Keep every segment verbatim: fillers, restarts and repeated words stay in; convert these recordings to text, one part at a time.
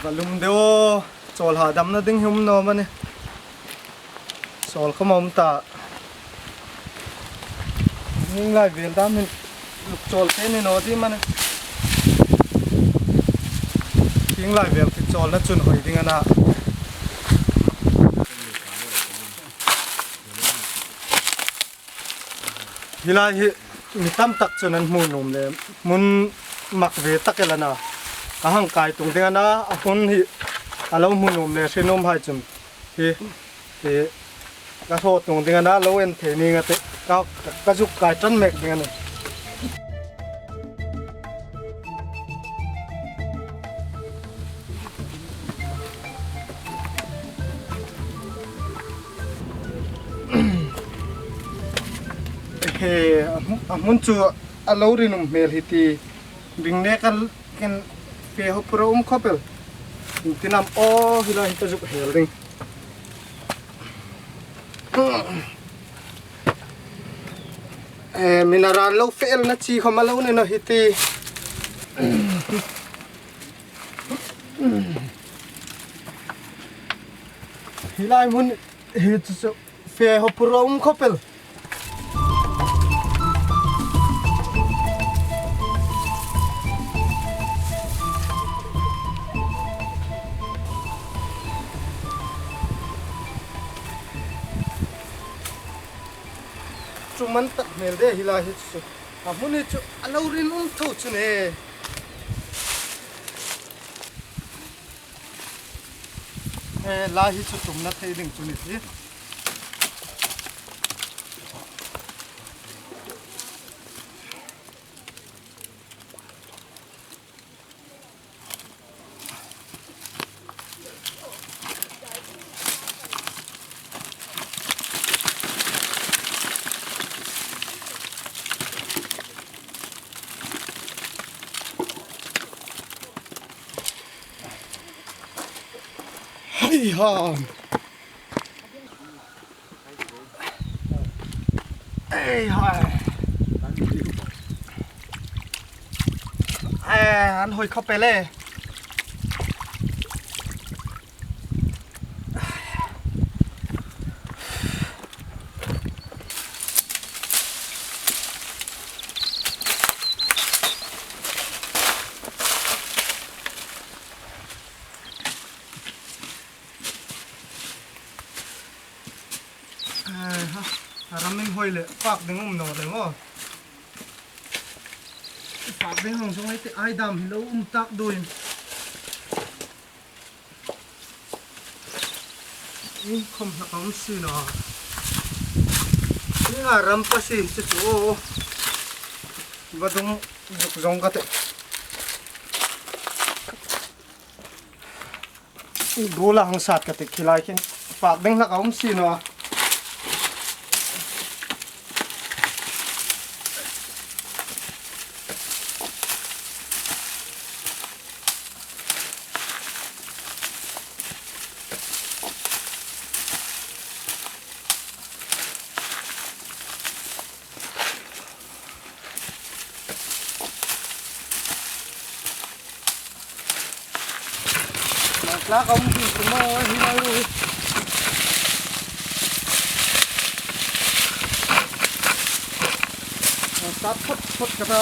Ka lum deu, chawl hadamna ding hi um naw am a ni. Chawl khawm a um ta. Hieng lai vel dam hin luk chawl te ni naw ding am a ni. Hieng lai vel khi chawlna chun hoi ding a na. Hi lai hi mi tam tak chun an hmu nuom le, hmun mak ve tak el a na. Ka hang kai tung ding a na, a hmun hi a lo hmu nuom le hre nuom hai chun hi, hi ka hraw tung ding a na, lo en thei ning a tih, ka, ka, ka zuk kai ṭan mek ding a nih. He, a hmu-, a hmun chu a lo rinum hmel hi ti ring nek a, ken fe hawphur a um khawp el. Iengtin am aw, hi lai hi ka zuk hel ding. Eh, mineral lo fe elna chi khawm a lo ni naw hi ti. Hi lai hmun hi chu, chu fe hawphur a um khawp el. Chu man tak hmel de hi lai hi chu. A hmun hi chu a lo rinum tho chu ni. Eh, lai hi chu tumna thei ding chu ni ti. Hei ha. Ei, hai. Eh, an hoi khawp el e. Eh, ha. A ram inhoi le, fak ding um naw le maw. Fak ding hang song ai te, ai dam hi lo um tak duin. Inkhawm hlak a um si naw. Ni a ram pa si chu chu. Vadung zuk zong ka tih. Bula hang sat ka tih khi lai khin. Fak ding hlak a um si naw. Tla ka um ti chu maw, hi lai ru hi. Sat phawt phawt ka ta.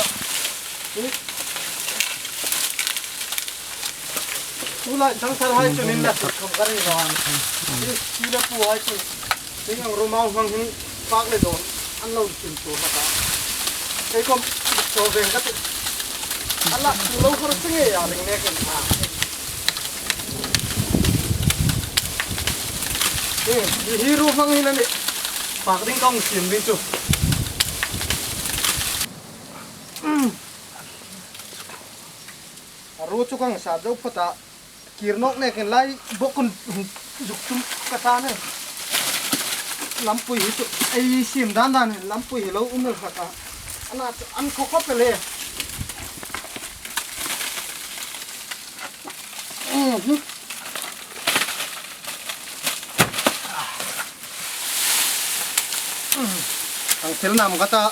Tulai thang sar hai chu nin la sut khom ka ri lo an. Hi, hi la pu hai chu. Ning ang rumau hmang hin fak le dawn an lo sin tur hlak a. Kei khom chaw veng ka tih. A la chu lo har se nge a ring nek in a. Hi, hi, hi ru hmang hin a nih. Fak ding ka hung siem ding chu. A ru chu ka hang sat zo phawt a. Kir nawk nekin lai bawk un zuk tum ka ta ne. Lampui hi chu ei siem dan dan lampui hi lo um el kha ta. Ana chu an khaw khawp el e. Mhm. Ang thil nam ka ta.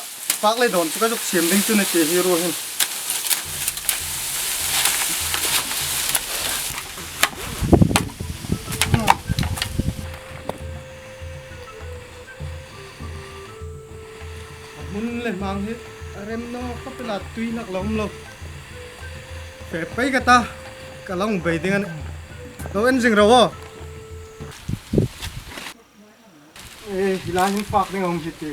Fak le dawn chu ka zuk siem ding chu ni ti hi ru hin. A tui hlak lo um lo. Fe pei ka ta. Ka lo bei ding a nih. Lo en zing ro aw. E, hi lai hin fak ding a um hi ti.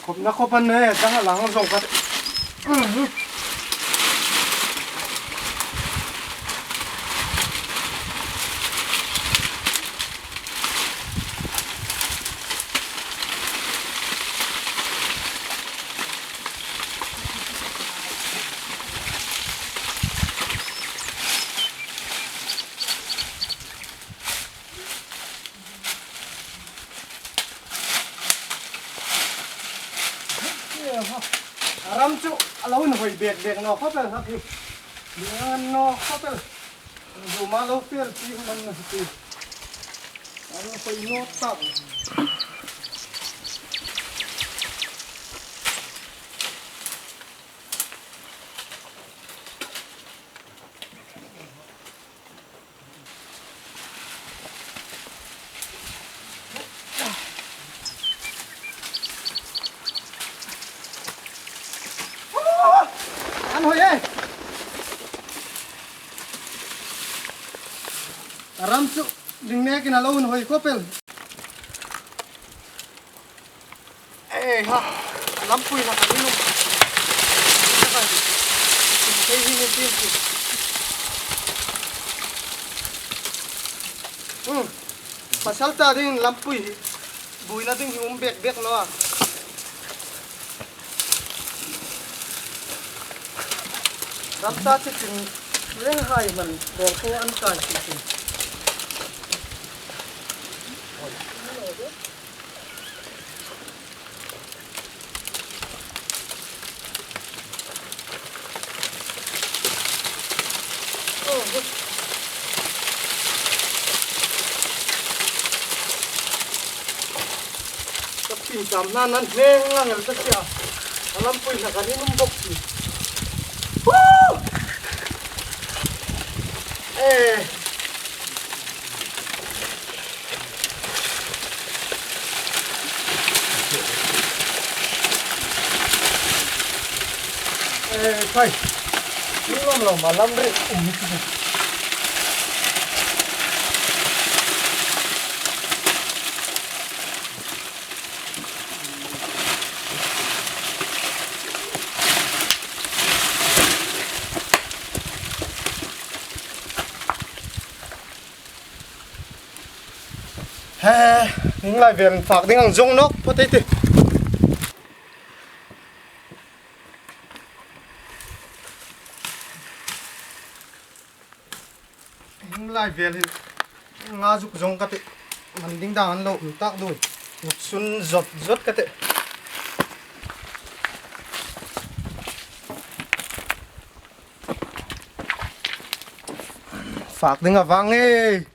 Khawpna khawp a nih, dang a la hang zawng ka tih. A ram chu a lo inhawi bek bek naw khawp el a hi. Ding a ngai naw khawp el. Zuma lo fel ti hman na hi ti. A lo inhawi naw tak. An hawi e. A ram chu ding nekin a lo inhawi khawp el. E ha, lampui hlak a ni nawh. Thei hi ni tin ti. Hmm. Pasal ta ding lampui hi. Buoina ding hi um bek bek naw a. Ram ta chi chin leng hai man, bawr ko an kai chi chin. Ka pin tam hna nan hmeng ngang el ta sia. A lampui hlak a ni nawh bawk si. Woo! Eh. Eh, phai. Ni lawm lawm a lam ri um hi. He, ning lai vel fak ding ang zong nawk phawt ei ti. Ning lai vel hi nga zuk zong ka tih. Man ding dang an lo um tak dui. Zuk sun zot zot ka tih. Fak ding a vang e.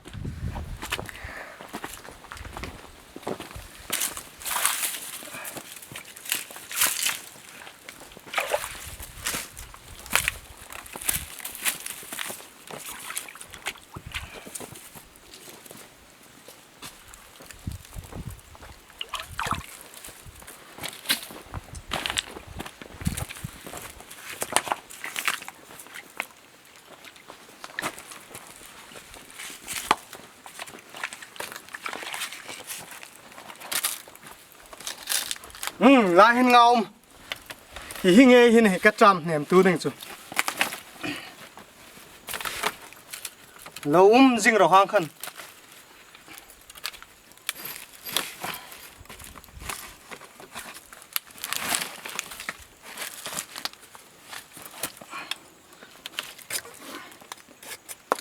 Hmm, lai hin nga um. Hi hi ngei hin hi ka ṭam hnem tu ding chu. Lo um zing ro hang khan.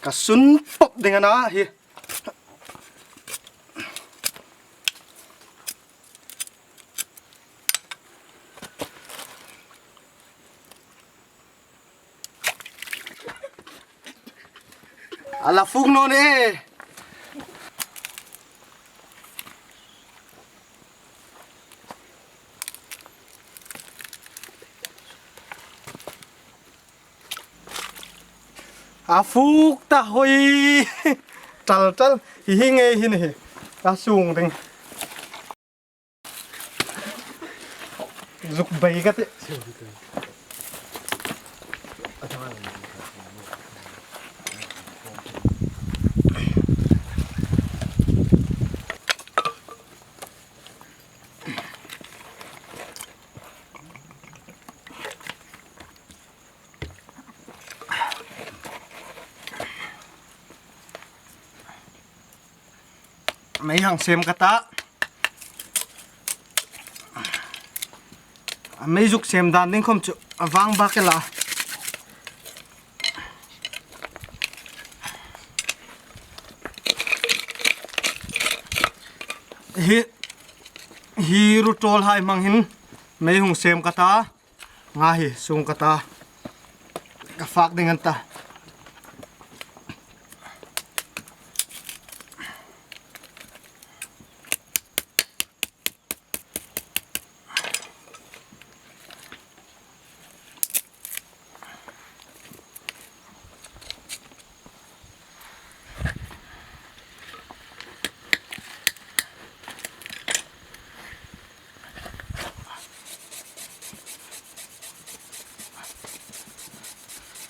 Ka sun pop ding a na hi. A la fuk naw ni e. A fuk ta hoi. Tal tal. Hi hi ngei hin hi. Ka sung ding. Zuk bei ka tih. Mei hang sem ka ta. A mei zuk sem dan ding khom chu a vang bak el a. Hi, hi ru ṭawl hai hmang hin mei hung sem ka ta. Nga hi sung ka ta. Ka fak ding an ta.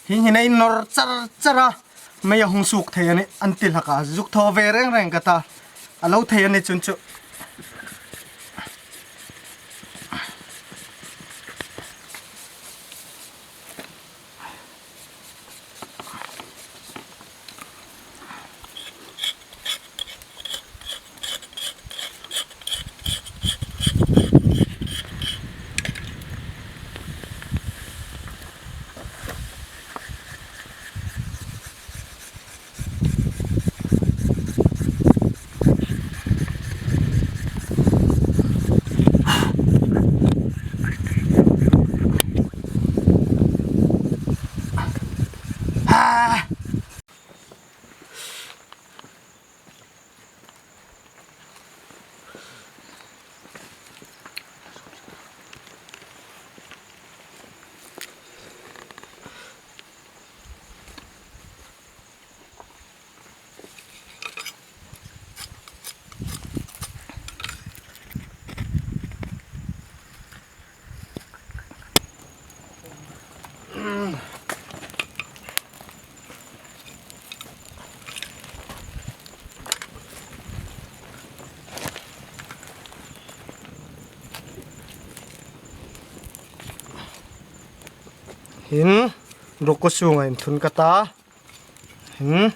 Hi hi nei nor char char a. Mei a hung suk thei a nih, an ti hlak a, zuk thaw ve reng reng ka ta. A lo thei a ni chun chu. Hin, roko sunga inthun ka ta. Hin.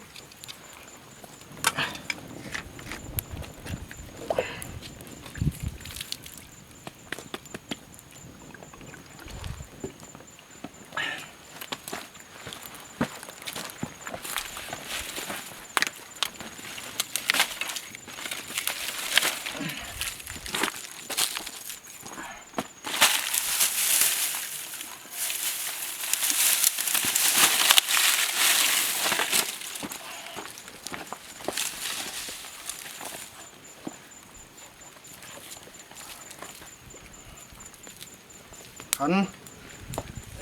Khan,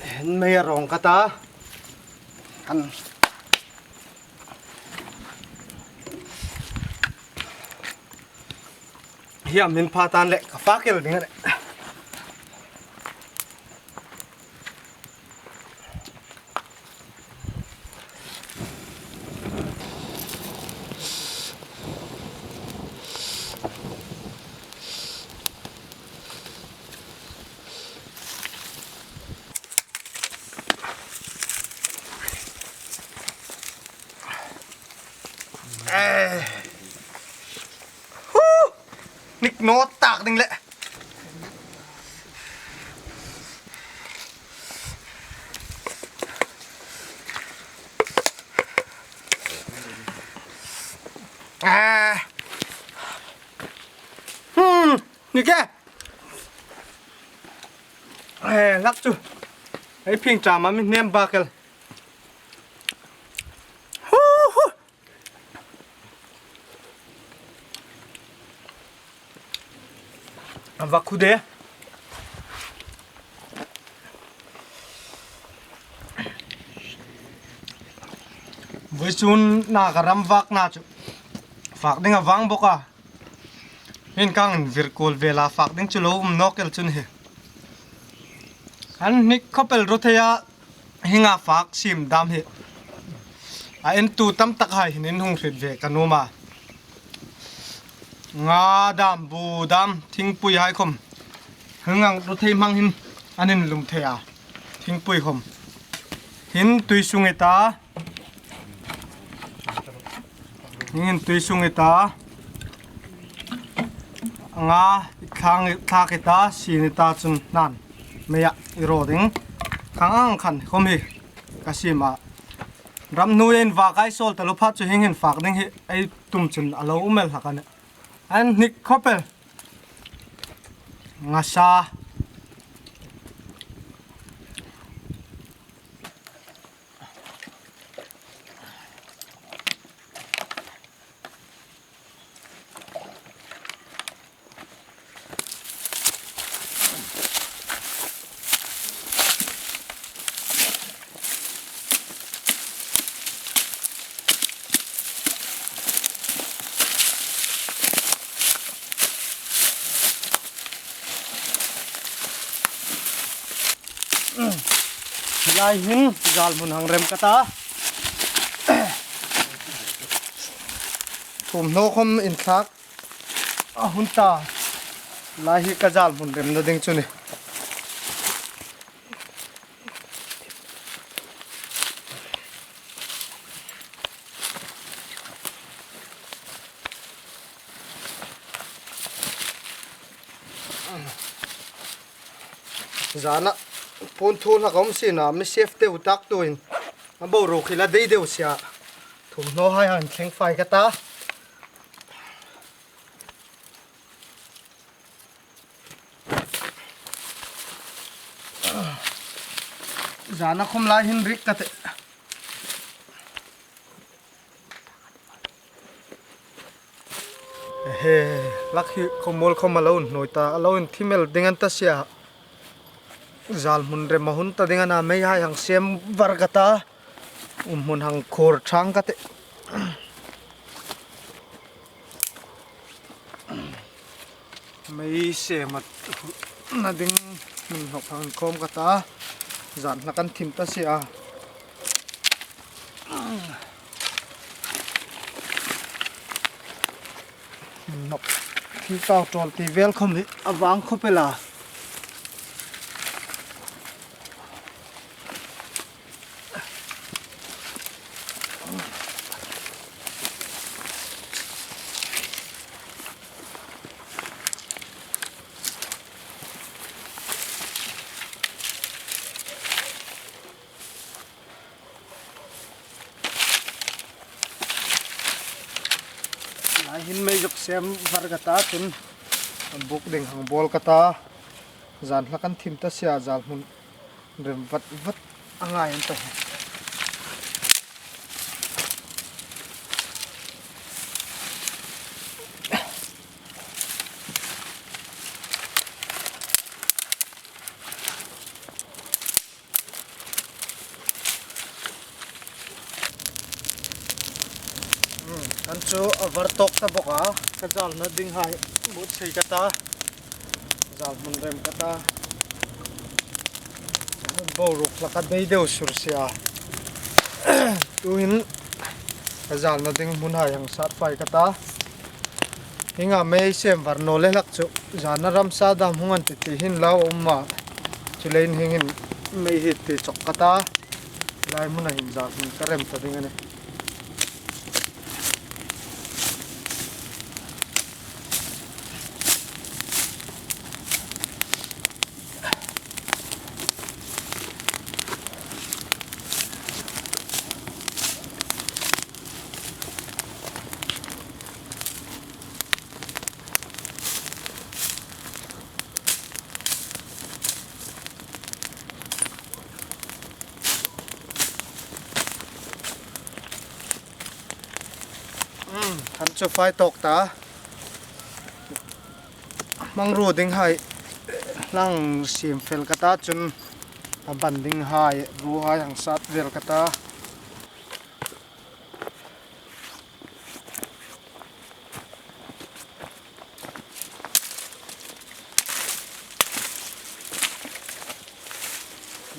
hin mei a rong ka ta. Khan. Hiam min pha tan le ka fak el ding a nih. Eh. Hu! Nik no tak ding le. Ah. Hmm, ni ke. Eh, lak chu. Ei phing chama mi nem ba kel. Hu, hu. A vak khu de. Vawisun na ka ram vak na chu. Fak ding a vang bawk a. Hin kang in vir kul vela fak ding chu lo um nawk el chun hi. An hnik khawp el ro thei a, hienga fak siem dam hi. A entu tam tak hai hin in hung hriet ve ka nuom a. Nga dam, bu dam, thingpui hai khawm. Hieng ang ro thei hmang hin an inlum thei a. Thingpui khawm. Hin tui sung i ta. Hieng hin tui sung i ta. Nga i thlak i ta, sin i ta chun nan. Meia i ro ding. Khang ang khan khawm hi ka siem a. Ram hnuoia invak ei sawl taluo pha chu hieng hin fak ding hi ei tum chun a lo um el hlak a nih. An hnik khawp el. Nga sa. Hi lai hin zal hmun hang rem ka ta. Thum hnaw khawm inthlak a hun ta. Lai hi ka zal hmun remna ding chu ni. Zana puon thu hlak a um sien a, mi safety tak tuin a boruok hi la dei deu si a. Thum hnaw hai hang thleng fai ka ta. Zana khawm lai hin rik ka tih. He, lak hi khawmuol khawm a lo inhnuoi ta, a lo inthim el ding an ta si a. Zal hmun rem a hun ta ding a na, mei hai hang siem var ka ta. Um hmun hang khur thang ka tih. Mei siem a na ding hmun hnawk hang khawm ka ta. Zan hla kan thim ta si a. Hmun hnawk khi kau ṭawl ti vel khawm hi a vang khawp el a. Lai hin mei zuk siem var ka ta chun buk ding hang bawl ka ta. Zan hla kan thim ta si a, zal hmun rem vat vat a ngai an ta hi. Hmm, an chu a var tawk ta bawk a, ka zalna ding hai buotsai ka ta, zal hmun rem ka ta, boruok hlak a dei deu sur si a. Tuhin ka zalna ding hmun hai hang sat fai ka ta. Hienga mei siem var naw le hlak chu, zana ramsa dam hung an ti ti hin lau a um a. Chuleiin hieng hin mei hi ti chawk ka ta. Lai hmuna hin zal hmun ka rem ta ding a nih. Hmm, an chu fai tawk ta. Hmangruo ding hai hang siem fel ka ta chun a ban ding hai ruo hai hang sat vel ka ta.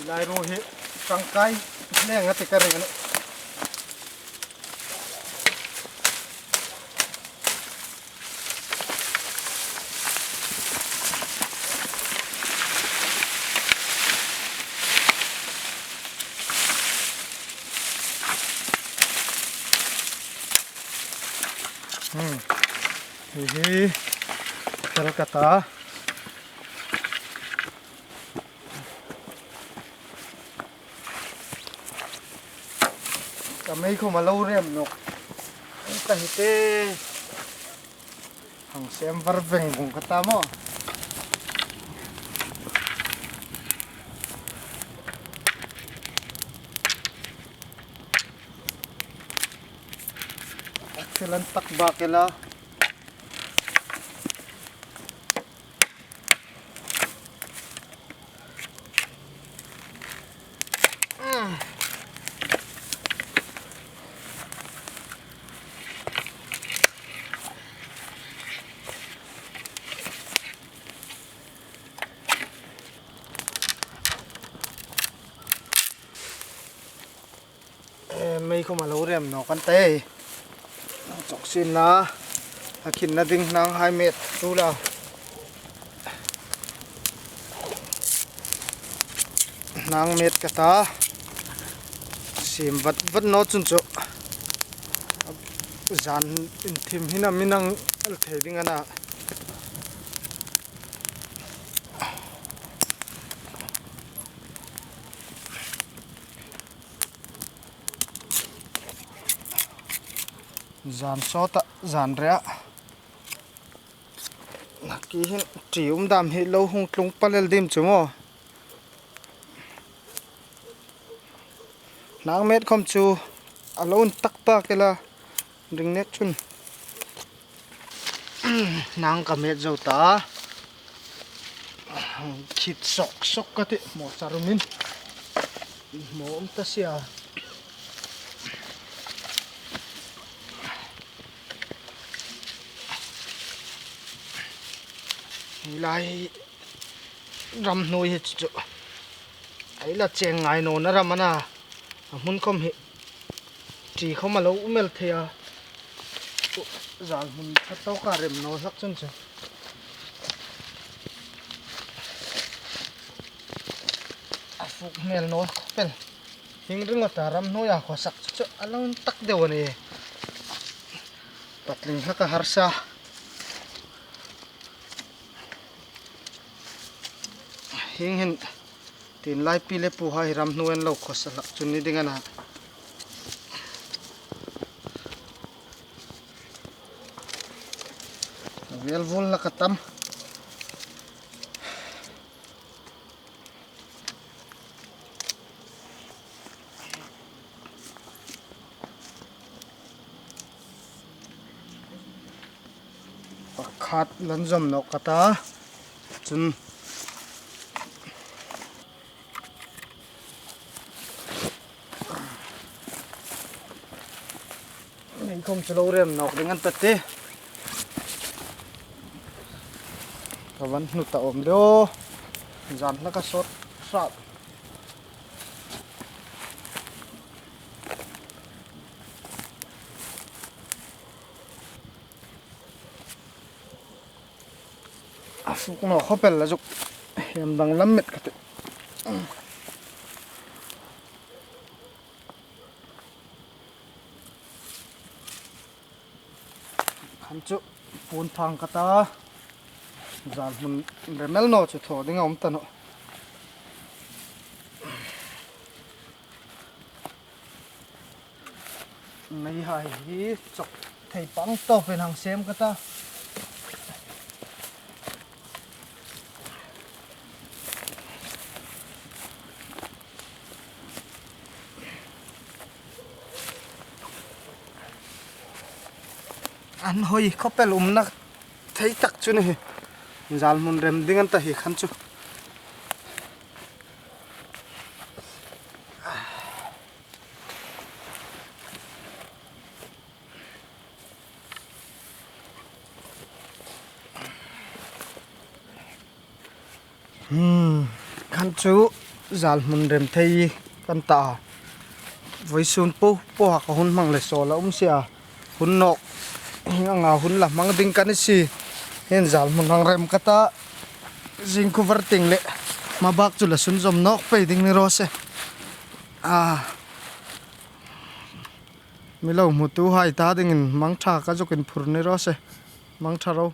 Lai ruo hi tangkai hnenga ti ka ring a nih. Hmm. Hi hi. Fel ka ta. Ka mei khawm a lo rem nawk. Ka hi te. Hang sem var veng vung ka ta maw. Excellent tak bak ela. Eh, mei khawm a lo rem nawk an ta e. Chawk sin la. A khinna ding hnang hai met tu la. Hnang met ka ta. Sim vat vat naw chun chu. Zan inthim hin a mi nang el thei ding a na. Zan sawta, zan rea. Naki hin ṭi um dam hi lo hung tlung palel dim chu maw. Hnang met khawm chu a lo intak bak ela ring nek chun. Hnang ka met zo ta. Khit sawk sawk ka ti, maw charumin. Maw um ta sia. Hi lai ram hnuoi hi chu chu. Ei la cheng ngai nawna ram a na. A hmun khawm hi. Ṭi khawm a lo um el thei a. Zal hmun ṭha tawka rem naw hlak chun chu. A fuk hmel naw khawp el. Hieng ringawta ram hnuoia khawsak chu chu a lo intak deu a nih. Patling hlak a harsa. Hieng hin tin lai pi le pu hai ram hnuoiin lo khawsa hlak chu ni ding a na. Vel vul hlak a tam. Pakhat lan zawm nawk ka ta. Chun. Mei khawm chu lo rem nawk ding an ta te. Ka van hnu ta awm de aw. Zan hlak a sawt hrat. A fuk naw khawp el a zuk. Hiam danglam met ka ti. Khan chu puon thang ka ta. Zal hmun remel naw chu thaw ding a um ta nawh. Meihai hi chawk thei pang tawpin hang sem ka ta. An hoi khawp el umna thei tak chu ni hi. Zal hmun rem ding an ta hi khan chu. Hmm, khan chu Zal hmun rem thei kan ta a. Vawisun po po a ka hun hmang le sawl a um si a. Hun nawk. Hieng anga hun la hmang ding kan ni si. Hieng zal hmun hang rem ka ta. Zing khu var ting le. Hma bak chu la sunzawm nawk pei ding ni raw se. A. Mi lo hmutuhai ta dingin hmang ṭha ka zuk inphur ni raw se. Hmang ṭha ro.